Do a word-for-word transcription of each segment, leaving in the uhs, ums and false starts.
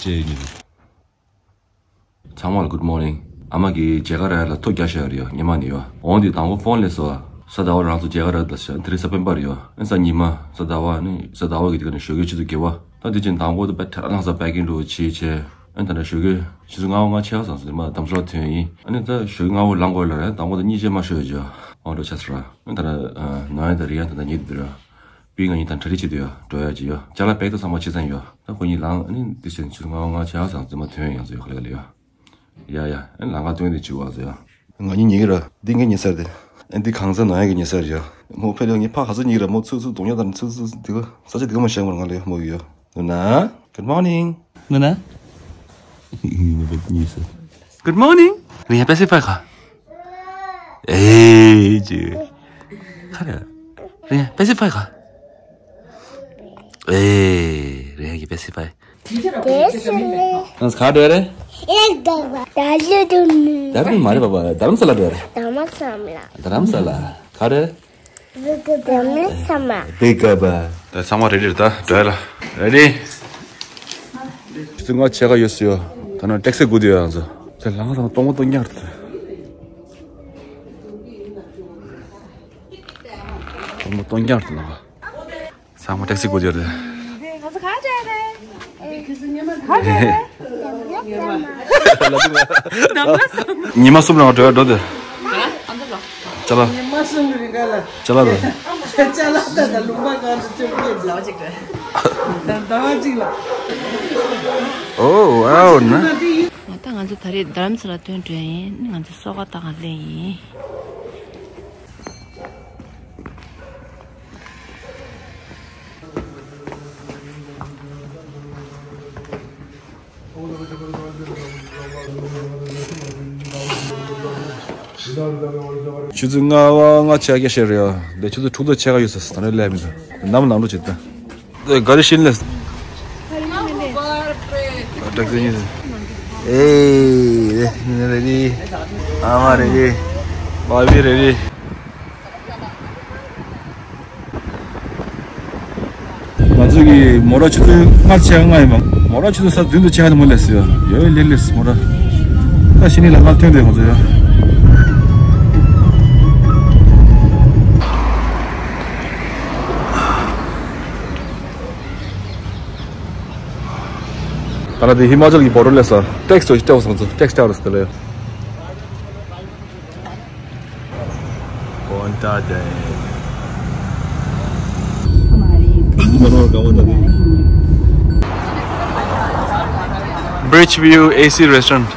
ཅེས་ཉིན། ཚང་མ་ལ་good morning། ཨ་མ་གིས་མཇལ་ཁ་རག་ཡ་ལ་ཐོ་རྒྱག་བཞག་ཡོད་རེད་ཡ། ཉི་མ་ནས་ཡ། འོང་དུས་དང་པོ་ཕོན་སླེབས་སོང་། གཟའ་ཟླ་བ་རང་ཚོ་མཇལ་ཁ་རག་ད་ཤག་དེ་རིང་གཟའ་སྤེན་པ་རེད་ཡ། ཨ་ནི་གཟའ་ཉི་མ་གཟའ་ཟླ་བ་ནི་གཟའ་ཟླ་བ་གི་དེ་ག་ནས་ཞོགས་ཀའི་ཆུ་ཚོད་བརྒྱད་པ། ད་དེ་ཕྱིན་དང་པོ་དུ་པད་ཐ་ར་ལངས་ས་པེ་ཀིང་འགྲོ་བྱེད་བྱས། ཨ་ནི་ད་ནས་ཞོགས་ཀའི་ཆུ་ཚོད་ལྔ་པ་ལྔ་ཕྱེད་ཀ་ཙམ་ཟིན་མ་དམ་སྲོ་ཐོན་ཡིན། ཨ་ནི་ད་ཞོགས་ཀའི་ལྔ་པ་ལངས་དགོས་ལ་རེད། དང་པོ་དུ་གཉིད་ཅན་མ་ཤོར་ཡོད་ཅག་འོང་འགྲོ་ཆ་ཟེར་ར། ཨ་ནི་ད་ནས་ནང་ཡ་ད་རི་ཡ་ད་ད་ཉིད་དུ་ར། པི་ང་གཉིས་དང་གྲ་སྒྲིག་བྱེད་དུས་ཡ་འགྲོ་ཡ་ཅི་ཡ། ཅ་ལག་པེག་ཏུ་ཚང་མ་ཕྱི་ཚང་ཡ། ད་ཁོ་གཉིས་ལངས། ཨ་ནི་འདི་ཕྱིན་ཆུ་ཚོད་ལྔ་པ་ལྔ་ཕྱེད་ཀ་ཙམ་ཙམ་མ་ཐོན་ཡོང་ཚོ་ཡ་ཁ་ལ་ཁ་ལ་ཡ། ཡ་ཡ། ཨ་ནི་ལམ་ཁ་སྟོན་དེ་བྱུག་བ་ཚོ་ཡ། ང་གཉིས་ཉལ་གི་ར། འདི་ངའི་ཉལ་ས་རེད། ཨ་འདི་གང་ཟག་ནང་ཡ་གི་ཉལ་ས་རེད་ཡ། མོ་ཕེབས་ལ་ངས་ཕ་ག་ཚོད་ཉལ་གི་ར། མོ་ཚུགས་ཚུགས་སྡུག་ཉོ་དང་ཚུགས་ཚུགས་འདི་ག་ས་ཆ་འདི་ག་མ་ཤེས་མ་ར། ང་ལ་ཡ་མོ་ཡོད་ཡ། ནུ་ན། Good morning. ནུ་ན། ཉལ་ས། Good morning. ང་ཡ་པེ་སི་ཕའི་ག་ཨེ་ཅི། ཁ་ར། རེ་པེ་སི་ཕའི་ག་ཨེ་རེ་གི་པེ་སི་ཕའི། དེ་སུ་ལས། ང་ག་འགྲོ་རེད། ཨེ་ད་བ། ད་ལུ་དུ་ནི། ད་རུང་མ་རེད་པ་པ། རྡ་རམ་ས་ལ་འགྲོ་རེད། རྡ་རམ་ས་ལ། རྡ་རམ་ས་ལ། ག་རེད། རྡ་རམ་ས་མ། དེ་ག་པ། ད་ཚང་མ་རེ་ཌི་རེད་ད། འགྲོ་ཡ་ལ། རེ་ཌི། ཆུ་ཚོད་ལྔ་ཕྱེད་ཀ་ཡོད་སུ་ཡོད། ད་ནང་ཊེག་སི་སྒུག་དུས་ཡོད་ང་ཚོ། ཚེ་ལང་ཚང་སྟོང་པ་སྟོང་ཉར་དུ། སྟོང་པ་སྟོང་ཉར་དུ་ལ། ཚང་མ་ཊེག་སི་སྒུག་དུས་ཡོད་རེད། ང་ཚོ་ག་འགྲོ་ཡ་རེད། ག་འགྲོ་ཡ་རེད། ཉི་མ་གསུམ་རང་འགྲོ་ཡ་འགྲོ་དེ། ཅ་ལག་ཉི་མ་གསུམ་རིང་ག་ལ། ཅ་ལག་དང་། ཅ་ལག་དང་ལུང་པ་གང་དུ་བཅོ་བརྒྱད་ལ། ཟླ་བ་གཅིག་ལ། ཨོ་ཝའོ་ན། ད་ང་ཚོ་ད་རེས་རྡ་རམ་ས་ལ་ཐོན་འགྲོ་ཡིན། ང་ཚོ་སོ་ཁ་ཏག་ག་ལེན་ཡིན། ཆུ་ཚོད་ལྔ་པ་ལྔ་ཕྱེད་ཀ་ཤར་རེད་ཡ། འདི་ཆུ་ཚོད་དྲུག་དང་ཕྱེད་ཀ་ཡོད་ས། ད་ནི་ལས་མི་འདུག་ནམ་ལངས་འགྲོ་བྱེད་ད། འདི་ག་རེ་ཤིན་ལས། ཨེ་རེ་ནི་རེ་ནི། ཨ་མ་རེ་ནི། བ་བི་རེ་ནི། ང་ཚོ་གི་མོ་ར་ཆུ་ཚོད་ལྔ་ཕྱེད་ཀ་ལྔ་ཡིན་པ། མོ་ར་ཆུ་ཚོད་ས་བདུན་དང་ཕྱེད་ཀ་ནས་མོ་སླེབས་སོང་ཡ། ཡོད་ལེ་ལེ་མོ་ར། ད་ཕྱི་ནས་ལ་ང་ཐོན་དེ་ང་ཚོ་ཡ། ད་ལ་དེ་ཧི་མ་ཅལ་གི་བོ་ཌར་སླེབས་སོང་། ཊེག་སི་ཅིག་སྤྲད་སོང་ཚོ། ཊེག་སི་སྤྲད་རོགས་ཟེར་ལེ། Bonta de. Bridge View A C Restaurant.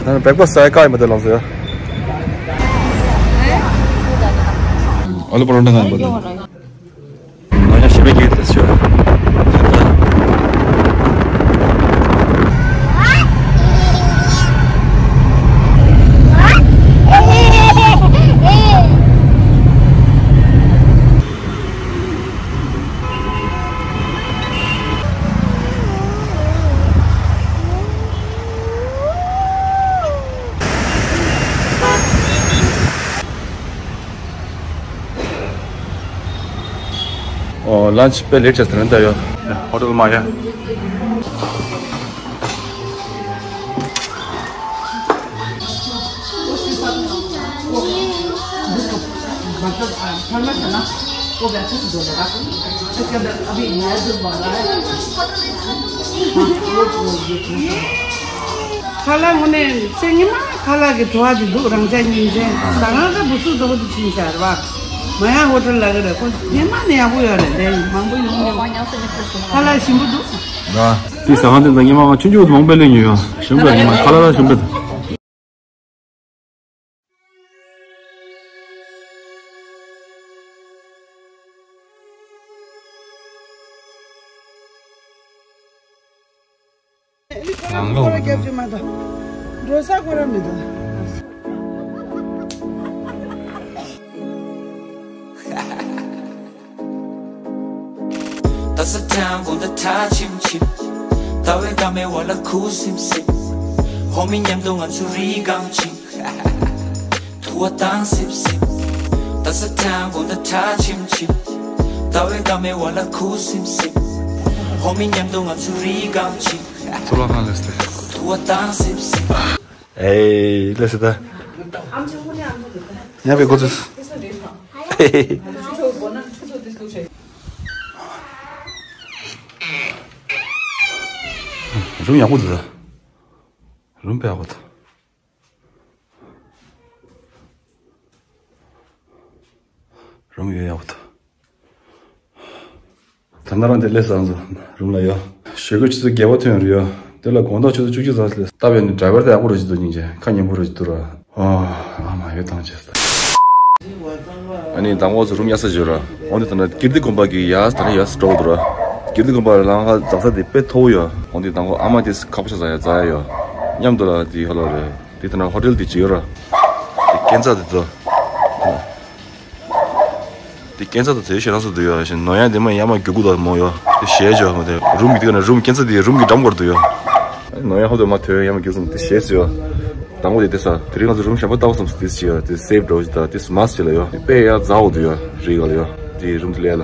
ད་བེག་ཕ་སི་ཊི་ཟ་ཡ་ཁ་ཡིན་པ་དེ་ལངས་སོང་ཡ། ཨ་ལུ་པ་རོན་ཊ་ཁ་ཡིན་པ་དེ། ང་ཡང་ཞེ་པོ་སྐྱིད་དེ་ཤོད། ཨོ། ལན་ཆི་དཔེ་ལེ་ཊི་བྱས་ཟེར་ན་ད་ཡོད། ཧོ་ཊེལ་མ་ཡ། ཁ་ལག་དངོས་གནས་ཚེ་ཉི་མ་ཁ་ལག་གི་བྲོ་བ་དེ་འདུག་རང་ཅག་ཉིན་མཚན་ཟ་ང་ག་བུ་སུ་དོག་ཏུ་ཕྱིན་ཤར་བ། མ་ཡ་ཧོ་ཊེལ་ལ་གི་རེད། ཁོ་སྔོན་མ་ནས་ཡག་པོ་ཡོད་རེད། དེ་མང་པོ་ཡོང་གི་ཁ་ལག་ཞིམ་པོ་འདུག་ད་དེ་ཟ་ཁང་དེ་ད་ཉི་མ་ང་ཆུང་ཆུང་དུ་མང་པོ་ལས་ཉོས་ཡོད། ཞིམ་པོ་ཉི་མ་ཁ་ལག་ལ་ཞིམ་པོ། ནང་ལོགས་ཁོ་ར་རྒྱབ་ཀྱི་མ་གཏོགས། འགྲོ་ས་ཁོ་ར་མི་འདུག་ད་ས་ཐང་དགོང་དག་ཁྲ་ཆིམ་ཆིམ། ཟླ་བའི་འགག་མེད་འོག་ལ་ཁུ་སིམ་སིམ། ཧོ་མི་མཉམ་དུ་ང་ཚོ་རི་སྒང་ཕྱིན། དུ་བ་བཏང་སིབ་སིབ། ད་ས་ཐང་དགོང་དག་ཁྲ་ཆིམ་ཆིམ། ཟླ་བའི་འགག་མེད་འོག་ལ་ཁུ་སིམ་སིམ། ཁོ་མི་མཉམ་དུ་ང་ཚུར་རི་གང་ཅིག་ཚུར་ལ་ཁང་ལས་ཏེ། ཐུ་བ་དང་སིབ་སིབ། ཨེ་ལས་སི་ད། ཉ་པའི་གོ་ཚུལ། རུམ་ཡག་པོ་འདུག་ད། རུམ་དཔེ་ཡག་པོ་འདུག་རུམ་ཡོད་ཡག་པོ་འདུག་ད་ནང་རང་དེ་ལས་བཟང་སོ་རུམ་ལ་ཡོད། ཞོགས་ཀས་ཆུ་ཚོད་བརྒྱད་པ་ཐོན་ཡོད་རེད་ཡོད། དེ་ལ་དགོང་དག་ཆུ་ཚོད་བཅུ་གཅིག་ཙམ་ལས་སྟབས་ཡག་ནས་ཌ་རའི་ཝར་དེ་ཡག་པོ་རེད་ཅིག་འདུག་སྙིང་རྗེ་ཁ་ཉན་པོ་རེད་ཅིག་འདུག་ར། ཨ་མ་ཡོད་ཐང་ཆེ་སྟ། ཨ་ནི་དང་པོ་ཚོ་རུམ་གཡར་ས་བྱོས་ར། འོན་ཏེ་ད་ནི་ཀིརྟི་དགོན་པ་གི་ཡར་ད་ནི་ཡར་འགྲོ་འདུག་ར། ཀིརྟི་དགོན་པ་ལ་ལང་ཁ་འཛེག་ས་དེ་དཔེ་མཐོ་བོ་ཡོད། འོན་ཏེ་དང་པོ་ཨ་མ་དེ་ཁ་པོ་ཆ་ཟ་ཡ་འཛེག་ཡ་ཡོད། མཉམ་དུ་ལ་དེ་ཧ་ལོ་རེད། དེ་ད་ནི་ཧོ་ཊེལ་དེ་ཅིག་ཡོད་ར། དེ་སྐས་འཛེག་དེ་ཚོ། དེ་སྐས་འཛེག་དེ་ཚོ་ཞེ་དྲག་སོ་འདུག་ཡོད། ཞེ་ནོར་གཡང་དེ་མ་ཡར་མར་རྒྱུག་གུ་དང་མོ་ཡོད། དེ་ཞེ་ཅོ་མ་དེ་རུམ་གི་དེ་ག་ནི་རུམ་སྐས་འཛེག་དེ་རུམ་གི་འགྲམ་སྐོར་དུ་ཡོད། ནོར་གཡང་ཧོ་དེ་མ་ཐོས་ཡར་མར་རྒྱུག་སོང་དེ་ཞེ་སི་ཡོད། དང་པོ་དེ་དེ་ས་དེ་རིང་ང་ཚོ་རུམ་གཞན་པ་ལྟ་བ་སོང་དེ་ཅི་ཡོད། དེ་སེབ་འགྲོ་ཅི་ད་དེ་མ་སི་ཅི་ལ་ཡོད། དེ་དཔེ་ཡར་འཛེག་འོ་དུ་ཡོད་རི་ག་ལ་ཡོད། དེ་རུམ་དེ་ལས་ལ་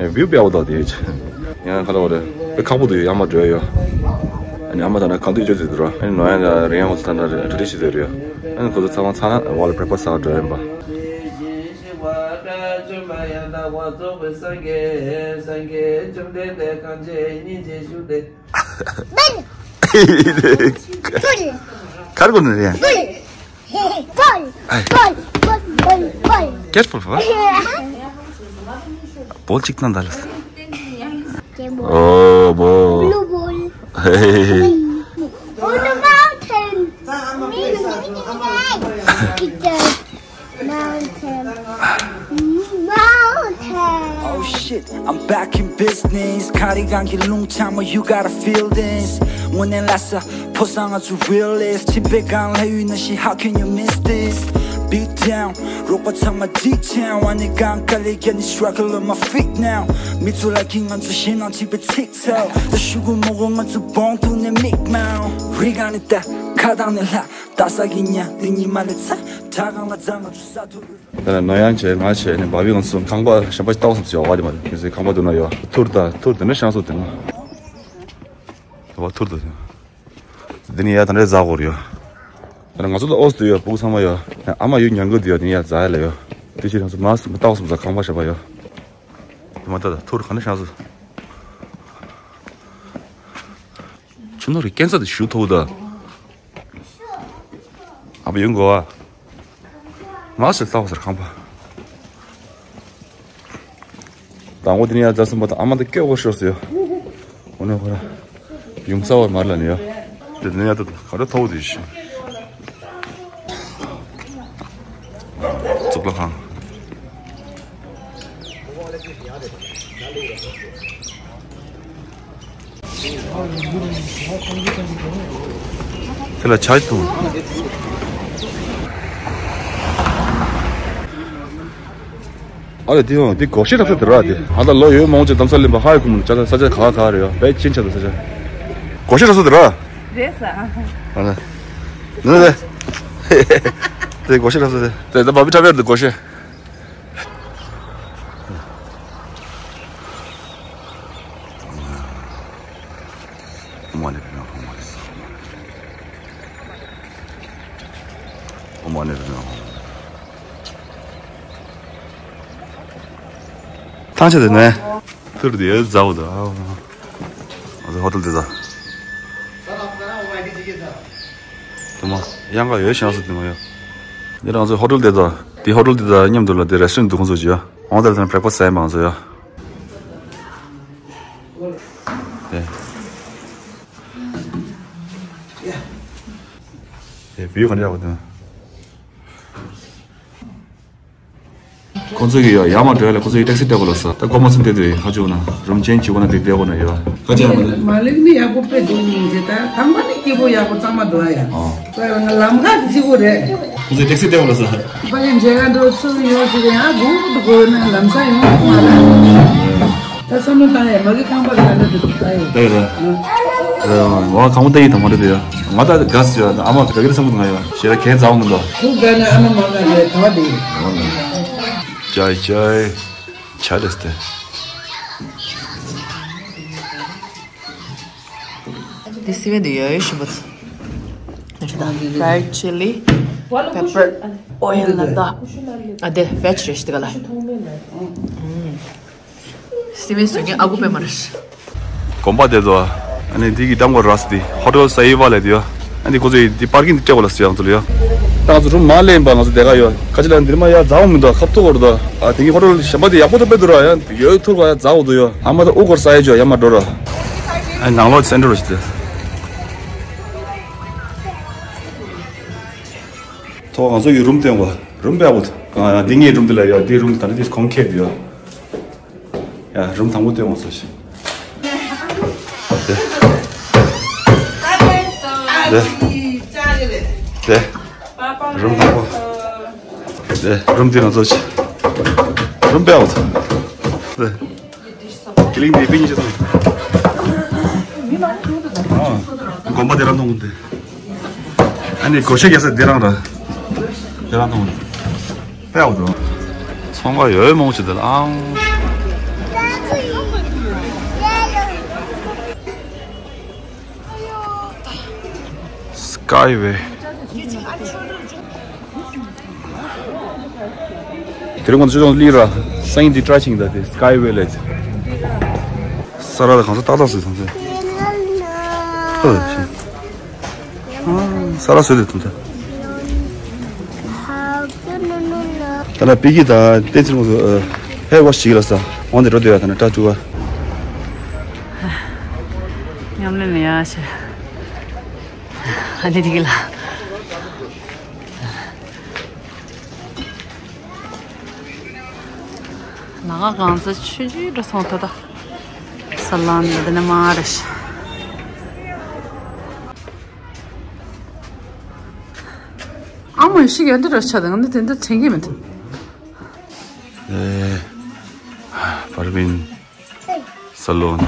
ཡང་བིའུ་དཔེ་ཡག་པོ་འདུག་དེ་ཡང་ཁ་ལ་བ་རེད། དཔེ་ཁག་པོ་འདུག་ཡོད་ཡར་མར་འགྲོ་ཡ་ཡོད། ཨ་ནི་ཨ་མ་ད་ན་གང་དུ་ཡོད་ཅི་འདུག་ར། ཨ་ནི་ནོར་གཡང་དང་རི་གཡང་ཁོ་ཚོ་ད་ན་གྲ་སྒྲིག་བྱེད་དེ་རེད། ཨ་ནི་ཁོ་ཚོ་ཚང་མ་ཚང་ན་ཝ་ལ་བྷེག་ཕ་སི་ཟ་ག་འགྲོ་ཡ་ཡིན་པ། ག་རེ་གོ་ནི་རེད། ཀེར་ཕུལ་ཕ། བོལ་གཅིག་ན་འདར་ལ། ཨོ་བོ། Blue ball. On the mountain. Mountain. Mountain. Oh shit, I'm back in business. Kari gangi lung chama, you gotta feel this. When and last, posanga to realist. Chimpe gang la you know she, how can you miss this? Beat down, ropa chama deep down. When the gang kali gani struggle on my feet now. Mitsu like king on the shin on tipe TikTok. The sugar mogo on the bone to the mic now. Rigani ta, kadang la. Tasagi nya, the ni malitsa. Tagang la zanga to satu. ད་ནོར་གཡང་བྱས་ང་བྱས་ནས་བ་བི་ང་ཚོ་ཁང་པ་གཞན་པ་ཞིག་ལྟ་བ་སོང་ཟེར་བ་དེ་མ་རེད། ཁྱེད་ཚོའི་ཁང་པ་འདུག་ན་ཡོད། ཐུར་དང་ཐུར་དེ་འདྲ་ཤང་སོང་དེ་ན། དེ་བ་ཐུར་དང་། དེ་ནི་ཡ་ད་འདྲ་ཟ་གོ་རེད་ཡོད། ད་ང་ཚོ་ལ་ཨོས་དུ་ཡོད། སྤུ་གུ་ཚང་མ་ཡོད། ཨ་མ་ཡོད་ཉང་གི་དུ་ཡོད། དེ་ནི་ཡ་ཟ་ཡ་ལ་ཡོད། དེ་ཕྱིར་ང་ཚོ་མ་ལྟ་བ་སོང་ཟ་ཁང་པ་ཞབས་པ་ཡོད། དེ་མ་ལྟ་ད་ཐུར་ག་འདྲ་ཤང་སོང་། ཆུ་ནོར་རི་སྐས་འཛེག་དེ་ཞུ་ཐོག་ད། ཨ་ཕ་ཡོང་གོ་ཨ། མ་ཟེར་ལྟ་བ་ཟེར་ཁང་པ། དང་པོ་དེ་ནས་ཡར་འཛེག་སོང་པ་དང་ཨ་མ་དེ་སྐྱོ་བོ་ཤོར་སོང་ཡོད། འོ་ན་ཁོ་ར། ཡུམ་ས་བར་མར་ལ་ནི་ཡོད། དེ་ནས་ཡར་ད་ག་རེ་ཐོག་དེ་ཤི། གཙུག་ལག་ཁང་། དེ་ལ་ཆ་ཐུང་། ཨ་ལེ་དེ་ཡང་དེ་སྒོར་གཞས་འཁྲབ་ས་དེ་ར་དེ། ཨ་ད་ལོ་ཡོད་མང་ཆེ་དམ་ས་ལེན་པ་ཧ་ཡ་ཁུམ་ལ་ཅ་ལ་ས་ཆ་ག་ག་རེ་ཡོད་བས་ཅིན་ཆ་ད་ས་ཆ། སྒོར་གཞས་འཁྲབ་ས་དེ་ར། རེད་ས། ཨ་ལེ། ནི་ནི། དེ་སྒོར་གཞས་འཁྲབ་ས་དེ། དེ་ད་བ་བི་འཁྲབ་ཡ་དེ་སྒོར་གཞས། ཐང་ཆད་དེ་ནས། ཐུར་དེ་ཟ་བོ་ད། ང་ཚོ་ཧོ་ཊེལ་དེ་ད། དེ་མ་གཡང་ག་ཡོད་ཤང་སོ་དེ་མ་ཡོད། འདི་རང་ཚོའི་ཧོ་ཊེལ་དེ་ད། དེ་ཧོ་ཊེལ་དེ་ད་མཉམ་དུ་ལ་དེ་རེ་སི་ཊོ་རན་ཊི་འདུག་ཁོང་ཚོ་ཅི་ཡ། འོང་དེར་ཐོན་བྷེག་ཕ་སི་ཊི་ཟ་ཡ་མང་ཚོ་ཡ། དེ། དེ་བིའུ་ག་འདྲ་ཡག་པོ་དེ། ཁོང་ཚོ་གི་ཡ་ཡར་མར་འགྲོ་ཡ་ལ་ཁོང་ཚོ་གི་ཊེག་སི་སྟེར་དགོས་ལ་ས། ད་སྒོར་མོ་ཚིམ་སྟེ་དེ་ཧ་ཅུ་ན་རུམ་ཆེན་བྱེད་དགོས་ན་དེ་སྟེར་དགོས་ན་ཡོད། ཁ་ཆེ་ཡ་མ་རེད། མ་ལིག་ནི་ཡག་པོ་དཔེ་འདུག་སྙིང་རྗེ། ད་ཁང་པ་ནི་སྐྱིད་པོ་ཡག་པོ་གཙང་མ་འདུག་ཨ་ཡ། ཨོ། ད་ཡང་ང་ལམ་ཁ་གཅིག་པོ་རེད། ཁོང་ཚོ་ཊེག་སི་སྟེར་དགོས་ལ་ས། ཕ་གི་མཇལ་ཁ་འགྲོ་ཚུལ་ཡོད་ཟེར་ཡང་སྒུག་འདུག་དགོས་ན་ལམ་སང་ཡོང་ཐུབ་མ་རེད། ད་བསམ་བློ་བཏང་ཡ་མ་གི་ཁང་པ་ག་ལ་འདུག་ཨ་ཡ། ད་ཡ་ད། ཨ། ང་ཁང་པ་ལྟ་ཡི་དང་མ་འདྲ་དེ་ཡ། ང་ད་དགའ་སི་ཡ་ཨ་མ་ག་གི་རེ་བསམ་གི་འདུག་ང་ཡ། ཞེ་ར་གས་ཛའོ་མི་འདུག་ཁུག་ག་ན་ཨ་མ་མ་ག་རེ་ག་བ་དེ། ཅའི་ཅའི། ཆ་ལེས་ཏེ། འདི་སི་ཝེན་དུ་ཡོད་ཡོད་ཞིམ་པོ། Fried chili pepper oil ལ་ད། ཨ་དེ་veg རེད་ཤི་དེ་ག་ལ། སི་ཝེན་སུ་ངའི་ཨ་ཁུ་པད་མ་རེད། དགོན་པ་དེ་ཚོ། ཨ་ནི་འདི་གི་འགྲམ་གོ་ར་སི་དེ་ཧོ་ཊེལ་སའི་བ་ལས་དེ་ཡོད། ཨ་ནི་ཁོ་ཚོས་འདི་པར་ཀིང་དེ་སྤྲད་གོ་ལ་སི་ཡང་ཚོ་ལ་ཡོད། ད་ང་ཚོ་རུམ་མ་ལེན་པ་ང་ཚོ་དེ་ག་ཡོད། ཁ་ཅི་ལ་འདིར་མ་ཡ་ཛའོ་མི་འདུག་ཁབ་ཐུག་གོ་ར་འདུག་ཨ་དེ་གི་ཧོ་ཊེལ་གཞན་པ་དེ་ཡག་པོ་ཐུག་པའི་འདུག་ར་ཡ་ཡོད་ཐུག་ག་ཡ་ཛའོ་འདུག་ཡོད། ཨ་མ་ད་ཨུ་གོར་སའི་ཇོ་ཡ་མ་འགྲོ་ར། ཨ་ནང་ལོགས་སེན་ཊར་ལ་ཞིག་དེ། ཐོག་ང་ཚོ་ཡི་རུམ་སྟོན་གོ། རུམ་པའི་ཨ་བུ། འདི་ངའི་རུམ་དེ་ལ་ཡོད། འདི་རུམ་ད་ནི་འདི་གོང་ཁེབས་ཡོད། ཡ་རུམ་དང་པོ་སྟོན་གོ་ཚོ་ཞིག་དེ། དེ། དེ། རུམ་དང་པོ། དེ་རུམ་འདི་ང་ཚོ་ཞིག་རུམ་པའི་ཨ་བུ། དེ། ཀི་ལིང་དེ་པིན་ཅི་སོང་། དགོན་པ་དེ་རང་མཐོང་གི་འདུག་ཨ་ནི་སྒོ་ཤེས་རྒྱག་ས་དེ་རང་ར། དེ་རང་མཐོང་གི་འདུག་དཔེ་ཡག་པོ་འདུག་ཚོང་ཁང་ཡོད་མང་ཆེ་དེ་ལ་ཨང་། Skyway། དེ་རིང་ང་ཚོ་ཅོ་ཅོང་ལི་ར་སང་ཉིན་འདི་ཊ་རའེ་བྱེད་ཀྱི་འདུག་དེ་Skyway་ལས། ས་ར་ལ་གང་ཚོ་ཏག་ཏག་བཟོས་སོང་ཚེ། ཨ་ཤི། ཨ་ས་ར་བཟོས་དེ་དུང་ཚེ། ད་ལ་པི་ཀི་དང་བསྟན་འཛིན་ཁོང་ཚོ་ཧེར་ཝོཤ་བྱེད་ཀྱི་ལ་ས་འོང་དེ་འགྲོ་དེ་ཡ་ད་ན་ཊ་ཊུ་བ། ཉམས་ལེན་ཡ་ཤི། ཨ་ནི་དེ་གི་ལ། ལ་ག་གང་ཚ་ཆུ་ཆུ་འགྲོ་སོང་ད་ད། ས་ལམ་ལ་དེ་ནས་མ་རེད་ཤག་ཨ་མ་ཤི་ག་འདི་ར་ཆ་དང་འདི་དེ་འདི་དྲན་གི་མི་འདུག་ཨེ། པར་བིན། སལ་ལོན།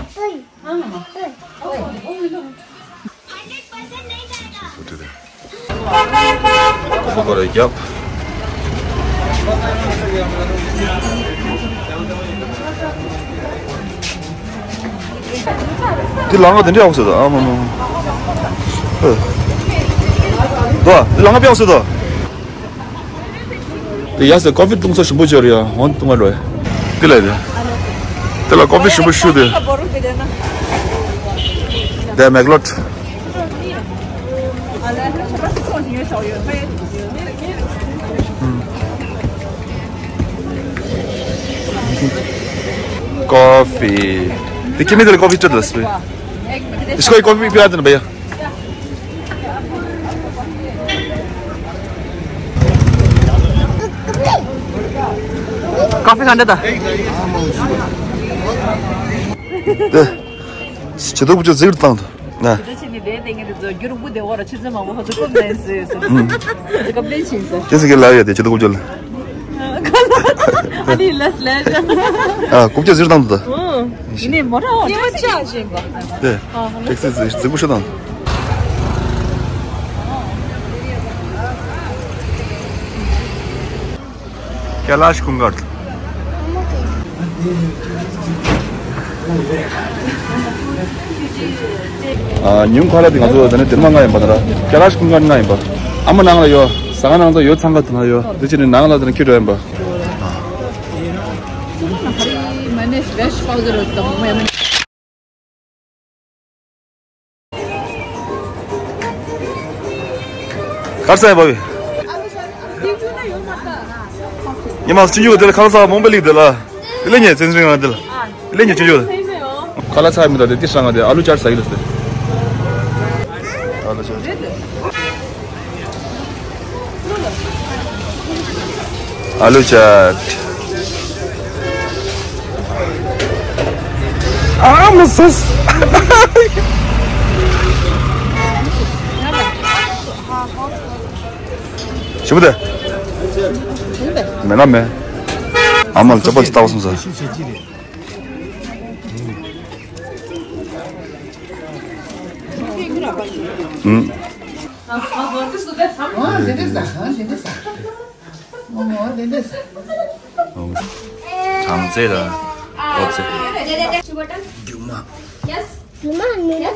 འདི་ལ་ང་དེ་འདྲ་ཡག་སོད་དོ། ཨ་མ་མ། ཨེ། དོ། འདི་ལ་ང་དཔེ་ཡག་སོད་དོ། དེ་ཡ་སེ་ཀོ་ཕི་བཏུང་ས་ཞིམ་པོ་བྱོས་རེད་ཡ། འོན་བཏུང་བ་རོ། དེ་ལ་དེ། དེ་ལ་ཀོ་ཕི་ཞིམ་པོ་བཤུས་ཏེ། དེ་མེག་ལོད། ཀོ་ཕི། དེ་ཁྱིམ་མི་དེ་ལ་ཀོ་ཕི་སྤྲད་དོ་སི་པི། ཨིས་ཀོ་ཡི་ཀོ་ཕི་པི་ཡ་དེ་ན་བེ་ཡ། ཀོ་ཕི་ག་འདྲ་ད། དེ། ཇེ་དུ་བུ་ཆུ་ཟིག་བཏང་དུ། ན། དེ་ཕྱི་ནི་བེ་དེ་ངེད་དུ་རྒྱུ་རུ་བུ་དེ་བོ་ར་ཆུ་ཚོད་མང་པོ་ཧ་ཚུ་ཀོབ་ནས་ཟེར་ཟེར། ཨུམ། ཀོབ་ནས་ཕྱིན་ཟེར། ཁྱེད་ཟིག་གི་ལ་ཡོད་དེ་ཇེ་དུ་བུ་ཆུ་ལ། ཨ་ནི་ལས་ལས། ཨ་ཀུབ་ཅེ་ཟིག་བཏང་དུ་ད། ཨུམ། ཡིན་ནི་མོ་ར་བ་ཅག་ཅག་བཞིན་པ། དེ། ཨ་ཧ་ལ། ཏེག་སི་ཟིག་ཟིག་བུ་ཆུ་དང་། ཀེ་ལཱཤ་ཀུན་དགར། ཨ་ཉུང་ཁ་ལ་དེ་ང་ཚོ་ད་ནི་དེ་མ་ང་ཡིན་པ་ད་ར། ཀེ་ལཱཤ་ཀུན་དགར་ང་ཡིན་པ། ཨ་མ་ནང་ལ་ཡོད། ཟ་ཁང་ནང་ཚོ་ཡོད། ཚང་ཁ་དེ་ན་ཡོད། དེ་ཕྱིར་ནི་ནང་ལ་དེ་ན་ཁྱོད་འགྲོ་ཡིན་པ། གར་ས་ཡ་བ་བི། ཉི་མ་སྤྱི་འཇུག་དེ་ལ་ཁང་ས་མོང་པེ་ལིག་དེ་ལ། དེ་ལས་ཉེ་ཚན་རིང་ང་དེ་ལ། དེ་ལས་ཉེ་སྤྱི་འཇུག་དེ། ཁ་ལ་ཚ་མི་དང་དེ་ཏི་སྲང་ང་དེ་ཨ་ལུ་ཅར་ས་ཡི་ལ་སྟེ། ཨ་ལུ་ཅར། ཨ་ལུ་ཅར། ཨ་མ་སུས། ཞིམ་པོ་དེ། མེད་ན་མེད། ཨ་མ་ལ་ཅོ་པ་ཅི་ལྟ་བ་སོང་ཟེར། ཨུམ། ཨ་དེ་འདྲ་ཟ། ཨ་དེ་འདྲ་ཟ། ཨོ། གྲང་ཚད་དང་ཨོ་ཚད། རྒྱུ་མ། རྒྱུ་མ་ནི།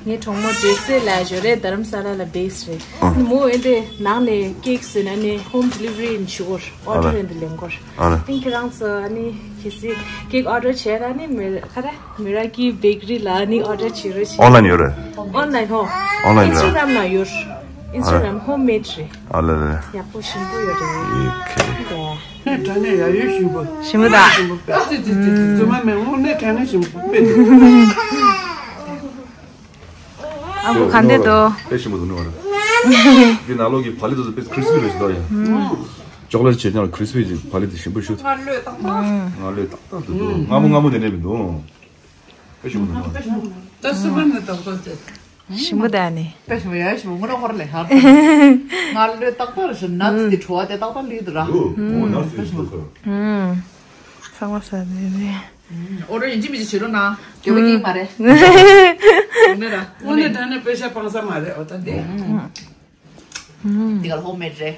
ངའི་གྲོགས་མོ་འདྲེ་སྲས་ལ་ཞོར་རེ་རྡ་རམ་ས་ལ་ལ་བེས་རེད། མོ་ཨེ་འདྲེ་ནང་ནས་ཀེག་བཟོས་ན་ནི་ཧོམ་ཌི་ལི་ཝ་རི་ཡིན་ཞུ་གོ་ཨོ་ཌར་ཨེ་འདྲེ་ལེན་གོ། ཨ་ལ། ཨིན་ཁྱེད་རང་ཚོ་ཨ་ནི་གལ་སྲིད་ཀེག་ཨོ་ཌར་བྱས་ན་ནི་མི་ཁ་ར་མི་ར་ཀི་བེག་རི་ལ་ནི་ཨོ་ཌར་བྱེད་རོགས་བྱེད། ཨོན་ལན་ཡོད་རེད། ཨོན་ལན་ཧོ། ཨོན་ལན་ཡོད་རེད། ཨིན་སི་ཊ་གྷ་རམ་ན་ཡོད། ཨིན་སི་ཊ་གྷ་རམ་ཧོམ་མེད་རེད། ཨ་ལ་ལ། ཡག་པོ་ཞིམ་པོ་ཡོད་རེད། ཨོ་ཁེ། ཨེ་དྲ་ནས་ཡ་ཡོད་ཞིམ་པོ། ཞིམ་པོ་ད། ཞིམ་པོ་དཔེ། ཨ་ཙི་ཙི་ཙི་ཙི་ཙི་མ་མེད་ངོ་ནས་དྲ་ནས་ཞིམ་པོ་དཔེ་འདུག་ཨ་ཁུ་ག་འདྲ་འདུག་དཔེ་ཞིམ་པོ་འདུག་ནོ་ར། འདི་ནང་ལོགས་ཀྱི་བག་ལེབ་དེ་ཚོ་དཔེ་ཁྲིས་པི་རེད་ཞིག་འདུག་ཡ། ཅོག་ལེ་ཊི་བྱས་ཀྱང་ཁྲིས་པི་གྱི་བག་ལེབ་དེ་ཞིམ་པོ་ཤུགས། སྔར་ལོས་ཏག་ཏག་སྔར་ལོས་ཏག་ཏག་ཏུ་འདུག་སྔ་མོ་སྔ་མོ་དེ་འདྲ་མི་འདུག་དཔེ་ཞིམ་པོ་འདུག་ནོ། ད་སུ་མ་ནི་ཏག་ཏག་ཅེ། ཞིམ་པོ་ད་ནི། དཔེ་ཞིམ་པོ་ཡ་ཞིམ་པོ་ངོ་ན་ཧོར་ལས་ཧར། སྔར་ལོས་ཏག་ཏག་རེད་ཞིམ་ནགས་དེ་བྲོ་བ་དེ་ཏག་ཏག་ལུས་འདུག་ར། འདུག་ཨོ་ནགས་དེ་འདུག་ག་ཚང་མ་ཟ་ནི་རེད། ཨོ་རོ་ཡིན་གཅིག་མིན་གཅིག་བྱེད་རོགས་གནང་། སྐྱོ་པོ་སྐྱིད་མ་རེད། ཡིན་ན་ར། དངོས་གནས་དྲང་གནས་དཔེ་ཆ་སྤང་ས་མ་རེད་ཨོ་ད་འདི། འདི་ག་ལ་ཧོམ་མེད་རེད།